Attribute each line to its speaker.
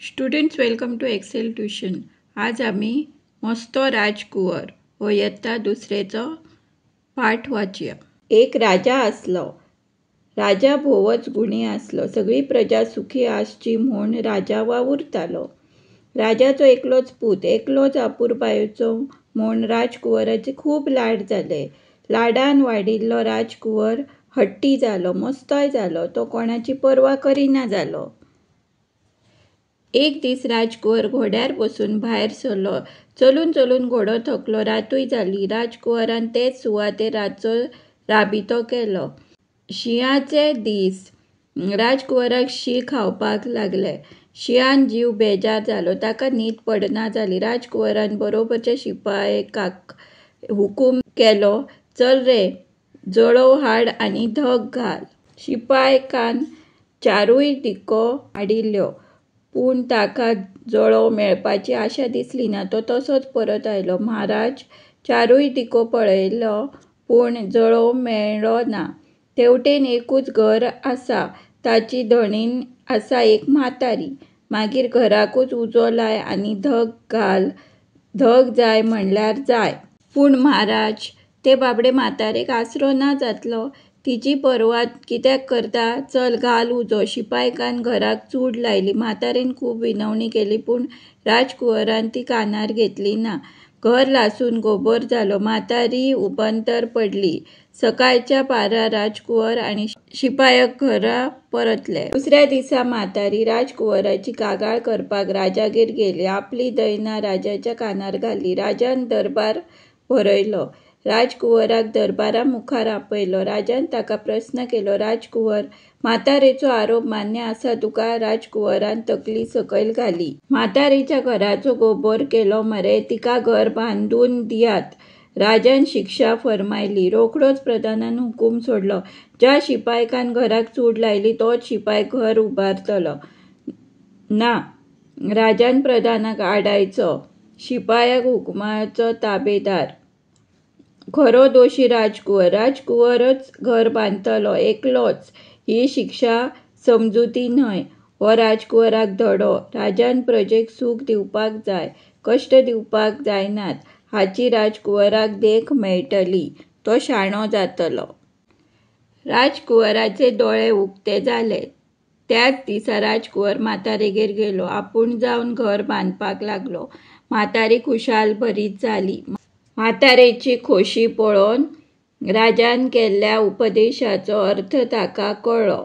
Speaker 1: Students welcome to Excel tuition. आज आमी मस्तो राजकुंवर हो यत्ता दुसरेचो पाठ वाचया. एक राजा आसलो. राजा भोवच गुणी आसलो. सगळी प्रजा सुखी आसची म्हूण राजा वावुरतालो. राजाचो एकलोच पूत, एकलोच अपुरबायेचो म्हूण राजकुंवराचे खूब लाड जाले. लाडान वाडिल्लो राजकुंवर हट्टी जालो, मस्तोय जालो. तो कोणाची पर्वा करिना जालो. एक दीस राजकुंवर घोड्यार बसून भायर सरलो. चलून चलून घोडो थकलो. रातूय जाली. राजकुंवरान तेच सुवातेर रातचो राबितो केलो. शिंयाचे दीस. राजकुंवराक शीं खावपाक लागले. शिंयान जीव बेजार जालो. ताका न्हीद पडना जाली. राजकुंवरान बरोबरच्या शिपायकाक हुकूम केलो, चल रे, जळोव हाड आनी धग घाल. शिपायकान चारूय दिको हाडिल्ल्यो, पूण ताका जळोव मेळपाची आशा दिसली ना. तो तसोच परत आयलो. महाराज, चारूय दिको पळयलो, पूण जळोव मेळ्ळो ना. तेवटेन एकूच घर आसा. ताची धनीण आसा एक म्हातारी. मागीर घराकूच उजो लाय आनी धग घाल. धग जाय म्हणल्यार जाय. पूण महाराज, ते बाबडे म्हातारेक आसरो ना जातलो. तिची पर्वा कित्याक करता? चल घाल उजो. शिपायकान घराक चूड लायली. म्हातारेन खूब विनवणी केली, पूण राजकुंवरान ती कानार घेतली ना. घर लासून गोबोर जालो. म्हातारी उबंतर पडली. सकाळच्या पारार राजकुंवर आनी शिपायक घरा परतले. दुसऱ्या दिसा म्हातारी राजकुंवराची कागाळ करपाक राजागेर गेली. आपली दैना राजाच्या कानार घाली. राजान दरबार भरयलो. राजकुंवराक दरबारा मुखार आपयलो. राजान ताका प्रस्न केलो, राजकुंवर, म्हातारेचो आरोप मान्य आसा तुका? राजकुंवरान तकली सकयल घाली. म्हातारेच्या घराचो गोबोर केलो मरे, तिका घर बांदून दियात. राजान शिक्षा फर्मायली. रोखडोच प्रधानान हुकूम सोडलो, ज्या शिपायकान घराक चूड लायली तोच शिपायक घर उबारतलो. ना, राजान प्रधानाक आडायचो. शिपायक हुकमाचो ताबेदार. खरो दोशी राजकुंवर. राजकुंवरच घर बांदतलो, एकलोच. ही शिक्षा समजुती न्हय. हो राजकुंवराक धडो. राजान प्रजेक सूख दिवपाक जाय, कश्ट दिवपाक जायनात. हाची राजकुंवराक देख मेळटली. तो शाणो जातलो. राजकुंवराचे दोळे उक्ते जाले. त्याच दिसा राजकुंवर म्हातारेगेर गेलो. आपूण जावन घर बांदपाक लागलो. म्हातारी खुशाल भरीत जाली. म्हातारेची खोशी पळोवन राजान केल्ल्या उपदेशाचो अर्थ ताका कळ्ळो.